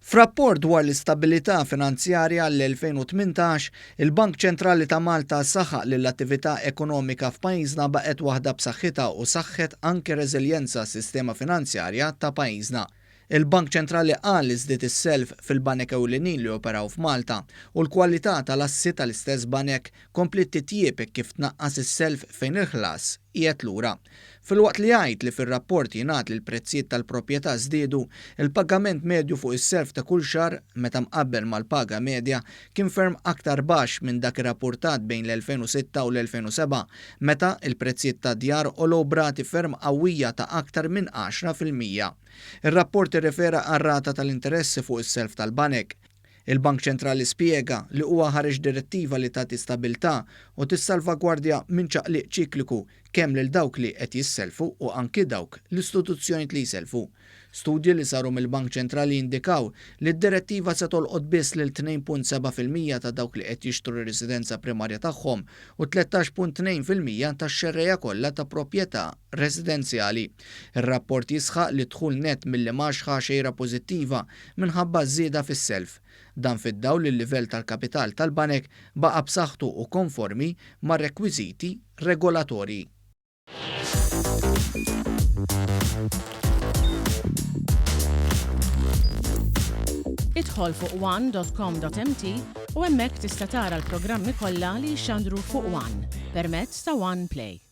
F'rapport dwar l-istabilità finanzjarja għall-2018, il-Bank Ċentrali ta' Malta saħaq li l-attività ekonomika f'pajjiżna baqgħet waħda b'saħħitha u saħħet anke reżiljenza s-sistema finanzjarja ta' pajjiżna. Il-Bank Ċentrali qal li żdied is-self fil-banek ewlenin li joperaw f'Malta u l-kwalità tal-assi tal-istess banek kompliet titjieb hekk kif tnaqqas is-self fejn il-ħlas qiegħed lura. Filwaqt li jgħid li fir-rapport jingħad li l-prezzijiet tal-proprjetà żdiedu, il-pagament medju fuq is-self ta' kull xahar meta mqabbel mal-paga medja kien ferm aktar baxx minn dak irrappurtat bejn l-2006 u l-2007 meta l-prezzijiet tad-djar għolow b'rati ferm qawwija ta' aktar minn 10%. Ir-rapport irrefera għar-rata tal-interessi fuq is-self tal-banek. Il-Bank Ċentrali spjega li huwa ħareġ direttiva li tagħti stabilità u tissalvagwardja minn ċaqliq ċikliku kemm lil dawk li qed jissellfu u anki dawk l-istituzzjonijiet li jsellfu. Studji li saru mill-Bank Ċentrali jindikaw li d-direttiva se tolqot biss lil 2.7% ta' dawk li qed jixtru r-residenza primarja tagħhom u 13.2% tax-xerrejja kollha ta' proprjetà residenzjali. Ir-rapport jisħaq li d-dħul nett mill-imgħax ħa xejra pożittiva minħabba ż-żieda fis-self. Dan fid-dawl li l-livell tal-kapital tal-banek baqa' b'saħħtu u konformi mar-rekwiżiti regolatorji. Idħol fuq one.com.mt u hemmhekk tista' tara l-programmi kollha li jixxandru fuq One permezz ta' One Play.